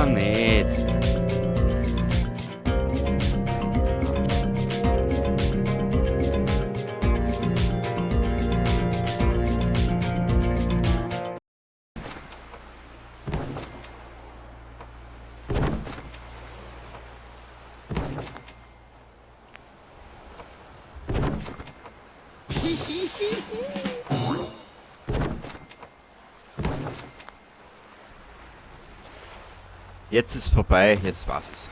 wir nicht. Jetzt ist vorbei, jetzt war's es.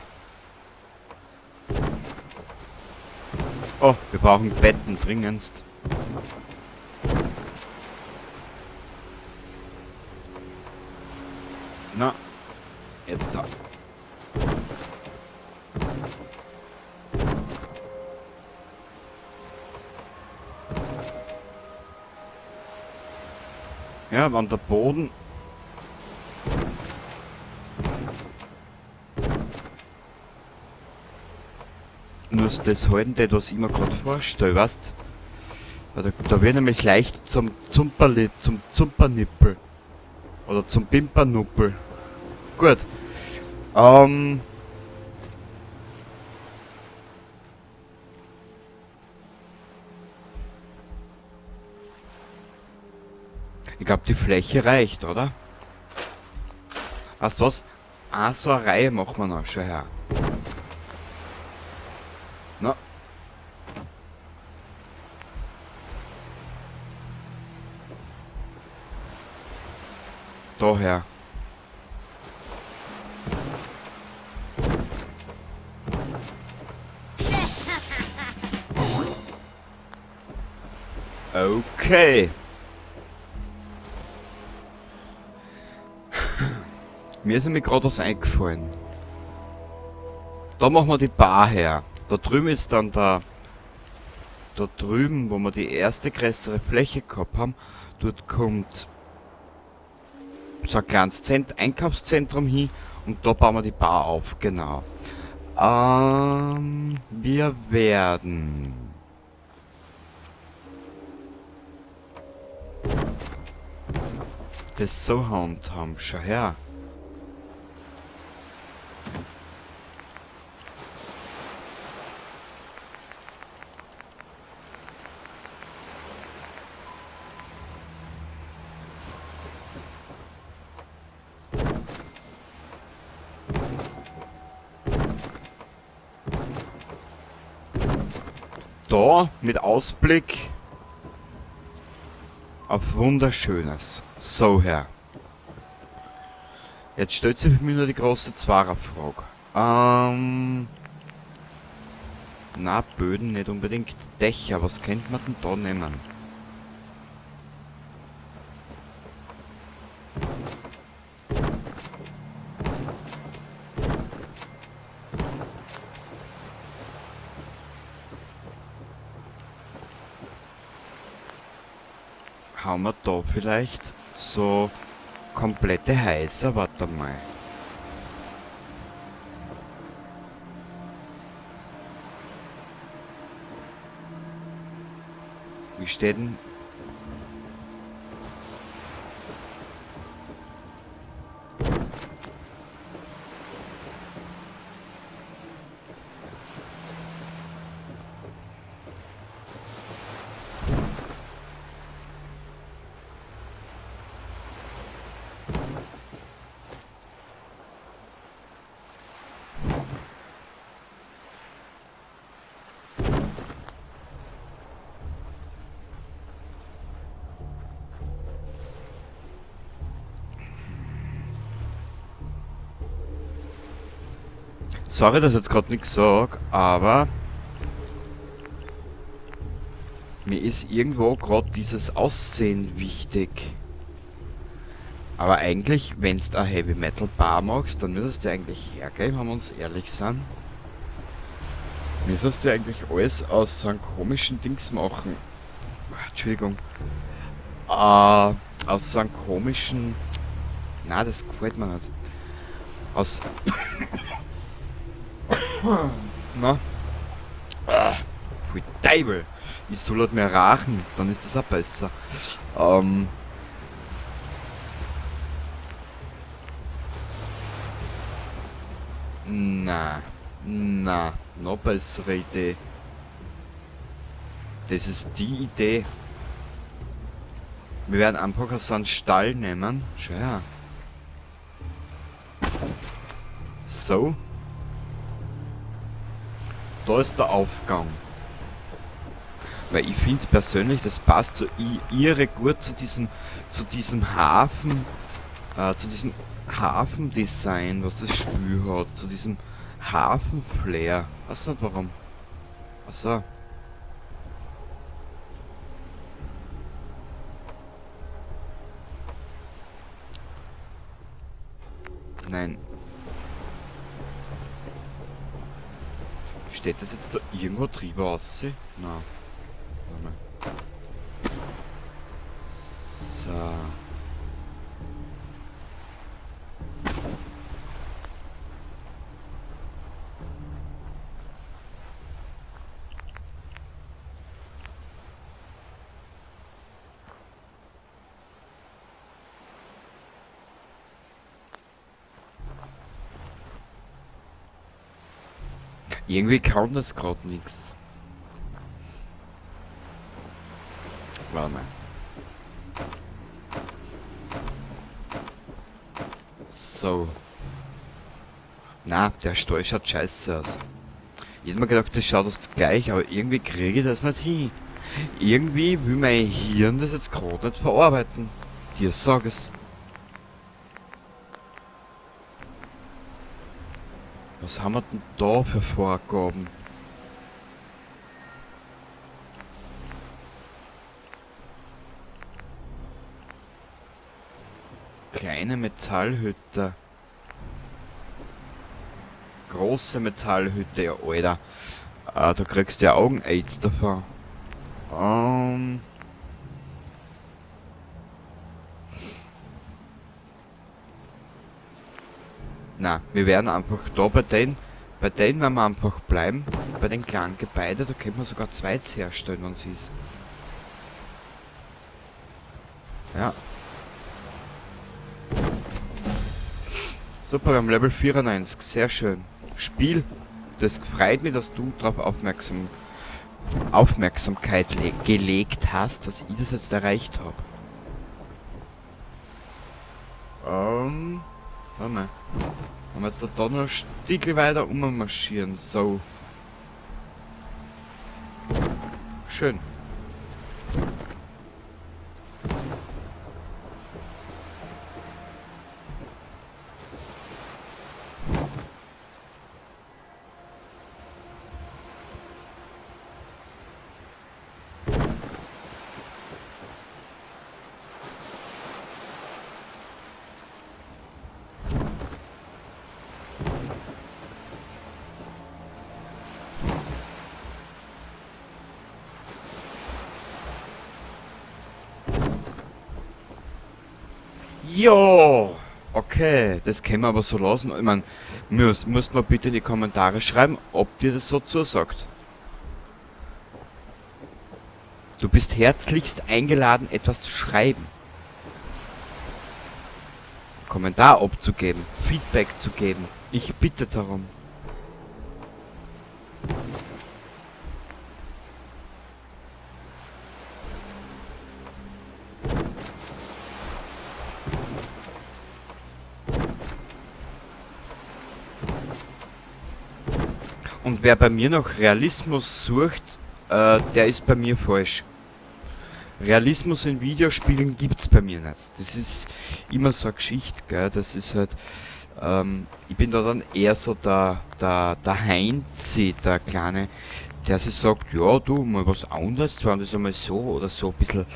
Oh, wir brauchen Betten dringendst. Na, jetzt da. Ja, wenn der Boden... Nur das halten, das, was ich mir gerade vorstelle, weißt? Da wird nämlich leicht zum Zumperli, zum Zumpernippel. Oder zum Pimpernuppel. Gut. Ich glaub, die Fläche reicht, oder? Weißt du was? Auch so eine Reihe machen wir noch. Schau her. Na. Daher. Okay. Mir ist nämlich gerade was eingefallen. Da machen wir die Bar her. Da drüben ist dann der... Da drüben, wo wir die erste größere Fläche gehabt haben, dort kommt so ein kleines Einkaufszentrum hin und da bauen wir die Bar auf, genau. Wir werden... das so handhaben, schau her. Da mit Ausblick auf Wunderschönes. So her. Jetzt stellt sich für mich nur die große Zwarer-Frage. Na, Böden nicht unbedingt. Dächer, was könnte man denn da nehmen? Haben wir da vielleicht so komplette Häuser? Warte mal. Wie steht denn? Sorry, dass ich jetzt grad nix sag, aber mir ist irgendwo grad dieses Aussehen wichtig. Aber eigentlich, wenn's da Heavy Metal Bar machst, dann müsstest du eigentlich hergehen, wenn wir uns ehrlich sind. Müsstest du eigentlich alles aus so einem komischen Dings machen. Ach, Entschuldigung. Aus so einem komischen... Na, das gefällt mir nicht. Aus... Na? Ah, pfui Teufel! Ich soll halt mehr rachen, dann ist das auch besser. Na, na, noch bessere Idee. Das ist die Idee. Wir werden einfach so einen Stall nehmen. Schau her. So. Da ist der Aufgang. Weil ich finde persönlich, das passt so irre gut zu diesem Hafen, zu diesem Hafendesign, was das Spiel hat, zu diesem Hafenflair. Weiß nicht warum. Achso. Nein. Steht das jetzt da irgendwo drüber raus? Nein. Warte mal. So. Irgendwie kann das grad nix. Warte mal. So. Na, der Stall schaut scheiße aus. Ich hätte mir gedacht, das schaut aus gleich, aber irgendwie kriege ich das nicht hin. Irgendwie will mein Hirn das jetzt grad nicht verarbeiten. Dir sag es. Was haben wir denn da für Vorgaben? Kleine Metallhütte. Große Metallhütte, ja Alter. Da kriegst du ja Augen-Aids davon. Na, wir werden einfach da bei denen werden wir einfach bleiben, bei den kleinen Gebäuden, da könnte man sogar zwei herstellen, wenn es ist. Ja. Super, wir haben Level 94, sehr schön. Spiel, das freut mich, dass du darauf Aufmerksamkeit gelegt hast, dass ich das jetzt erreicht hab. Warte mal. Wenn wir jetzt da noch ein Stück weiter ummarschieren, so. Schön. Jo! Okay, das können wir aber so lassen. Ich mein, müsst mal bitte in die Kommentare schreiben, ob dir das so zusagt. Du bist herzlichst eingeladen, etwas zu schreiben. Kommentar abzugeben, Feedback zu geben. Ich bitte darum. Und wer bei mir noch Realismus sucht, der ist bei mir falsch. Realismus in Videospielen gibt's bei mir nicht. Das ist immer so eine Geschichte, gell? Das ist halt, ich bin da dann eher so der Heinzi, der Kleine, der sich sagt, ja du, mal was anderes, wenn das einmal so oder so ein bisschen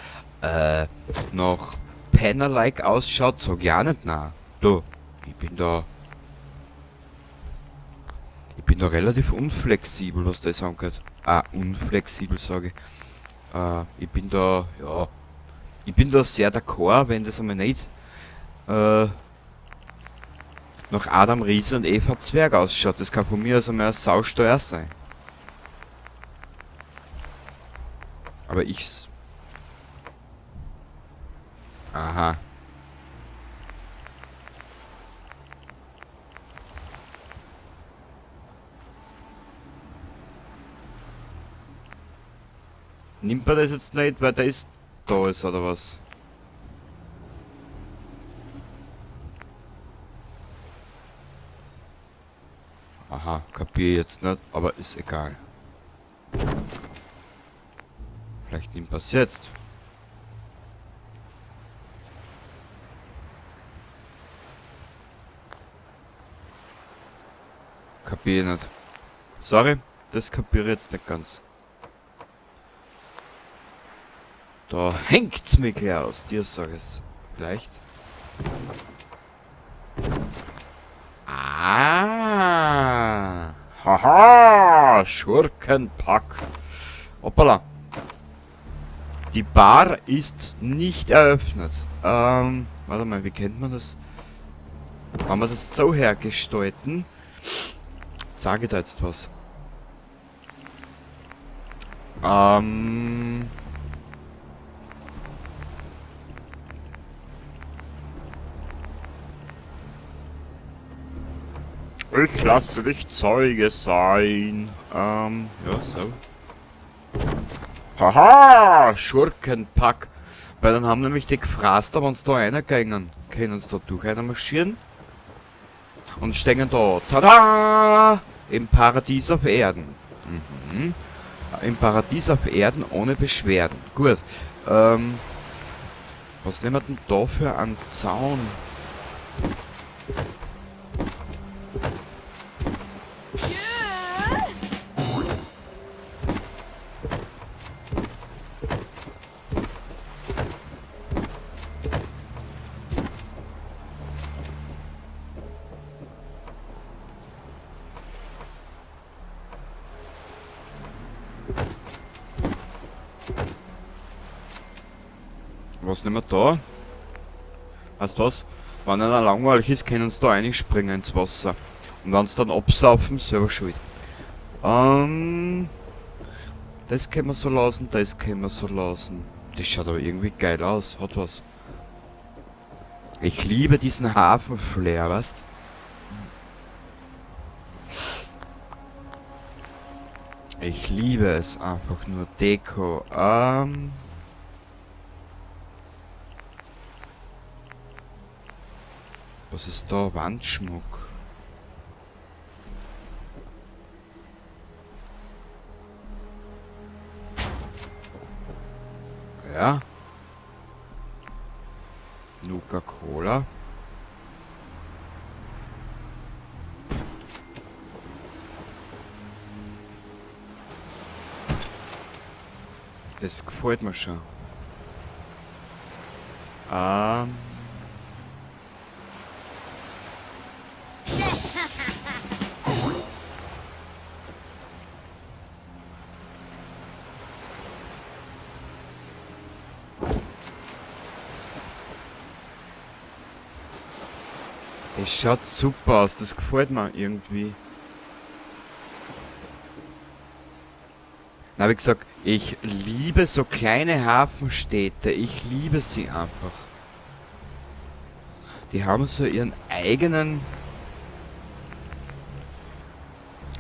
nach Penner-like ausschaut, sag ich auch nicht, nein. Du, ich bin da relativ unflexibel, was das angeht. Ah, unflexibel sage ich. Ich bin da, ja, ich bin da sehr d'accord, wenn das einmal nicht nach Adam Riese und Eva Zwerg ausschaut. Das kann von mir aus einmal eine Sausteuer sein. Aber ich's... Aha. Nimmt man das jetzt nicht, weil der ist da ist, oder was? Aha, kapiere ich jetzt nicht, aber ist egal. Vielleicht nimmt man's jetzt. Kapiere ich nicht. Sorry, das kapiere ich jetzt nicht ganz. Da hängt's mir gleich aus, dir sag ich's. Vielleicht. Ah! Haha! Schurkenpack! Hoppala! Die Bar ist nicht eröffnet. Warte mal, wie kennt man das? Haben wir das so hergestalten? Sage ich da jetzt was? Ich lasse dich Zeuge sein. Ja, so. Haha, Schurkenpack. Weil dann haben nämlich die gefrasst, aber uns da reingegangen. Können uns da durch einer marschieren. Und stehen da. Tada! Im Paradies auf Erden. Mhm. Im Paradies auf Erden ohne Beschwerden. Gut. Was nehmen wir denn da für einen Zaun? Was nehmen wir da? Weißt du was? Wenn einer langweilig ist, können sie da reinspringen ins Wasser. Und wenn sie dann absaufen, selber schuld. Das können wir so lassen, das können wir so lassen. Das schaut aber irgendwie geil aus, hat was. Ich liebe diesen Hafenflair, weißt? Ich liebe es einfach nur. Deko. Was ist da? Wandschmuck. Ja. Nuka-Cola. Das gefällt mir schon. Das schaut super aus, das gefällt mir irgendwie. Na, wie gesagt, ich liebe so kleine Hafenstädte, ich liebe sie einfach. Die haben so ihren eigenen...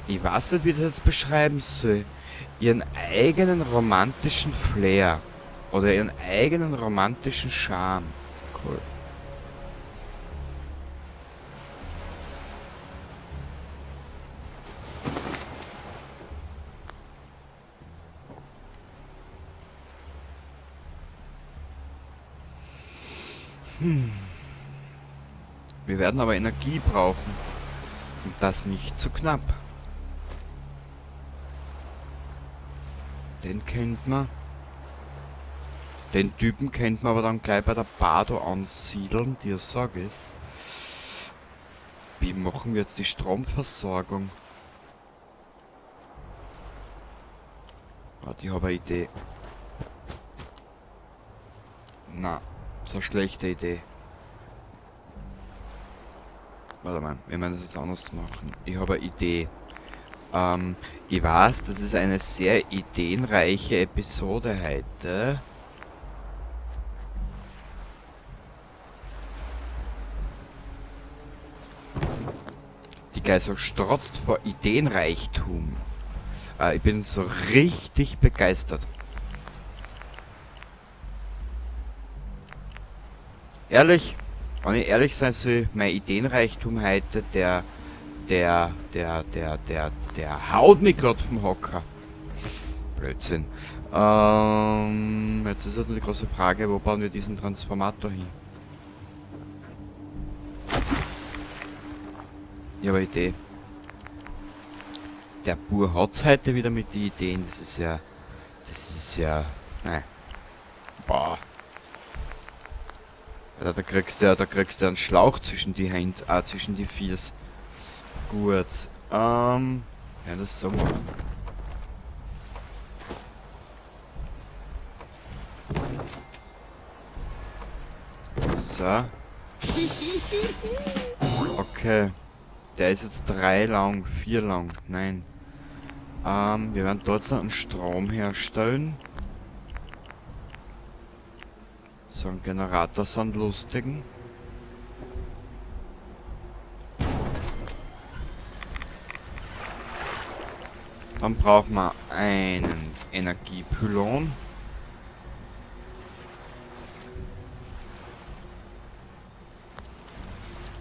Ich weiß nicht, wie ich das jetzt beschreiben soll. Ihren eigenen romantischen Flair. Oder ihren eigenen romantischen Charme. Cool. Wir werden aber Energie brauchen. Und das nicht zu knapp. Den kennt man. Den Typen kennt man aber dann gleich bei der Bardo ansiedeln, dir sag ich's. Wie machen wir jetzt die Stromversorgung? Warte, ich hab eine Idee. Na, das ist eine schlechte Idee. Warte mal, wir müssen das jetzt anders machen. Ich habe eine Idee. Ich weiß, das ist eine sehr ideenreiche Episode heute. Die Geißel strotzt vor Ideenreichtum. Ich bin so richtig begeistert. Ehrlich, wenn ich ehrlich sein soll, mein Ideenreichtum heute, der haut mich grad vom Hocker. Blödsinn. Jetzt ist halt nur die große Frage, wo bauen wir diesen Transformator hin? Ich habe eine Idee. Der Bur hat's heute wieder mit den Ideen. Das ist ja... Das ist ja... Nein. Boah. Alter, da kriegst du ja einen Schlauch zwischen die Hände, zwischen die Fiers. Gut. Ja, das so machen. So. Okay. Der ist jetzt 3 lang, 4 lang. Nein. Wir werden dort noch einen Strom herstellen. So einen Generator sind lustigen. Dann brauchen wir einen Energiepylon.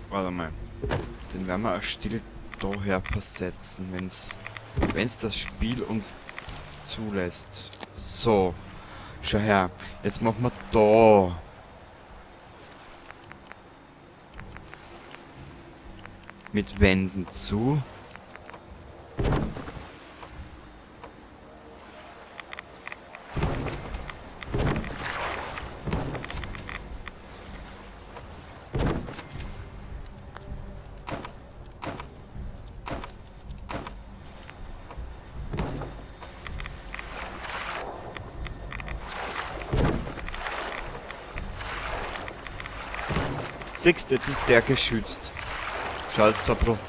Warte mal. Den werden wir auch still daher versetzen, wenn's das Spiel uns zulässt. So. Schau her. Jetzt machen wir da. Mit Wänden zu. Siehst, jetzt ist der geschützt. Schaut jetzt zwar ein bisschen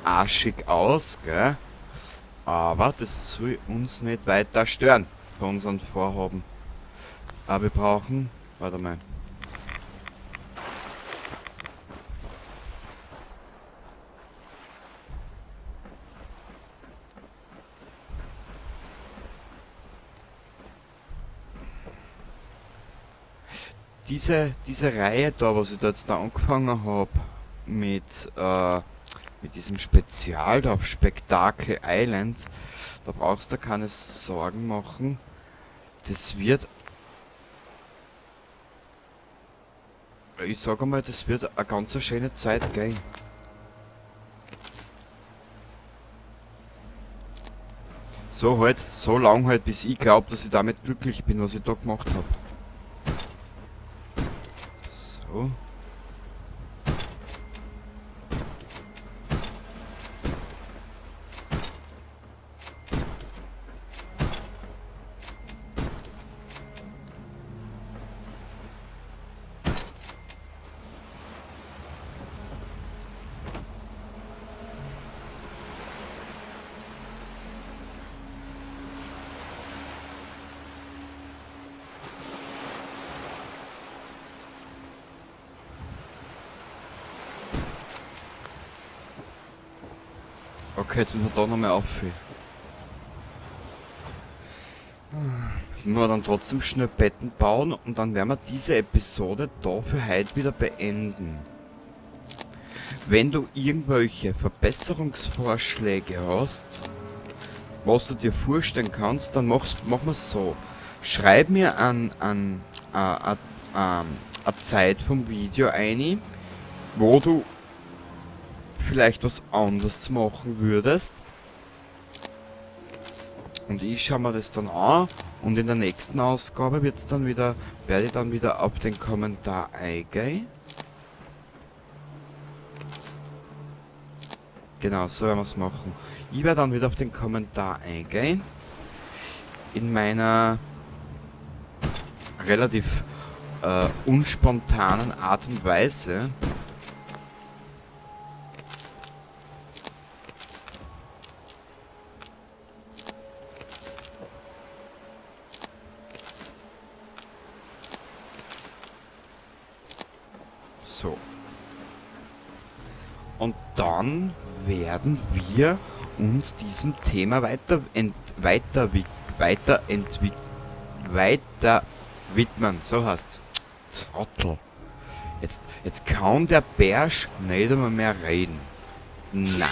arschig aus, gell? Aber das soll uns nicht weiter stören bei unseren Vorhaben. Aber wir brauchen... Warte mal. Diese Reihe da, was ich da jetzt da angefangen hab, mit diesem Spezial da auf Spektakel Island, da brauchst du keine Sorgen machen. Das wird, ich sag einmal, das wird eine ganz schöne Zeit gehen. So lang halt, bis ich glaub, dass ich damit glücklich bin, was ich da gemacht hab. So. Okay, jetzt müssen wir da nochmal auf. Jetzt müssen wir dann trotzdem schnell Betten bauen und dann werden wir diese Episode da für heute wieder beenden. Wenn du irgendwelche Verbesserungsvorschläge hast, was du dir vorstellen kannst, dann mach mal's so. Schreib mir eine Zeit vom Video ein, wo du vielleicht was anderes machen würdest. Und ich schau mir das dann an und in der nächsten Ausgabe wird's dann wieder, werde ich dann wieder auf den Kommentar eingehen. Genau, so werden wir's machen. Ich werde dann wieder auf den Kommentar eingehen. In meiner relativ unspontanen Art und Weise. So. Und dann werden wir uns diesem Thema weiter widmen. So heißt's. Trottel. Jetzt kann der Bärsch nicht einmal mehr reden. Na.